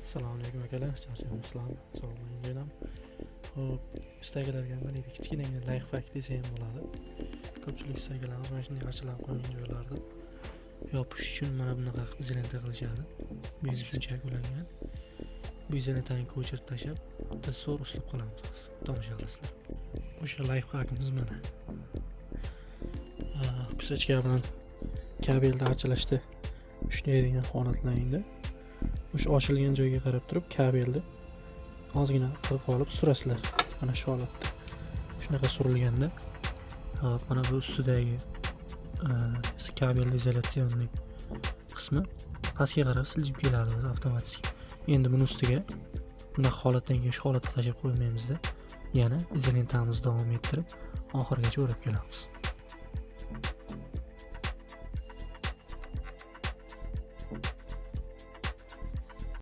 Assalomu alaykum, akalar, charchamayapsizlarmi? Sog'lig'ingiz bilan. Xo'p, ustagalarga nima deydi, kichkinagina лайфхак desa ham bo'ladi. Ko'pchilik ustagalarimiz mana shunday archalarni qo'ygan joylarda yopish uchun mana bunaqa qilib izolenta qilishadi. Bu endi shunchaki ulangan. Bu izolentani ko'chirib tashlab, bitta zo'r uslub qilamiz hozir. Tomosha qilasizlar. O'sha лайфхак imiz mana. Кусачка bilan kabelni archalashda ushlaydigan holatlaringda o'sha ochilgan joyga qarab turib kabelni ozgina qilib olib surasizlar mana shu holatda. Shunaqa surilganda, hop, mana bu ustidagi kabelni изоляционный qismi pastga qarab siljib keladi o'zi avtomatik. Endi buni ustiga bunaqa holatdan keyin shu holatda tashlab qo'ymaymizda, yana izolentamizni davom ettirib, oxirigacha o'rab kelamiz.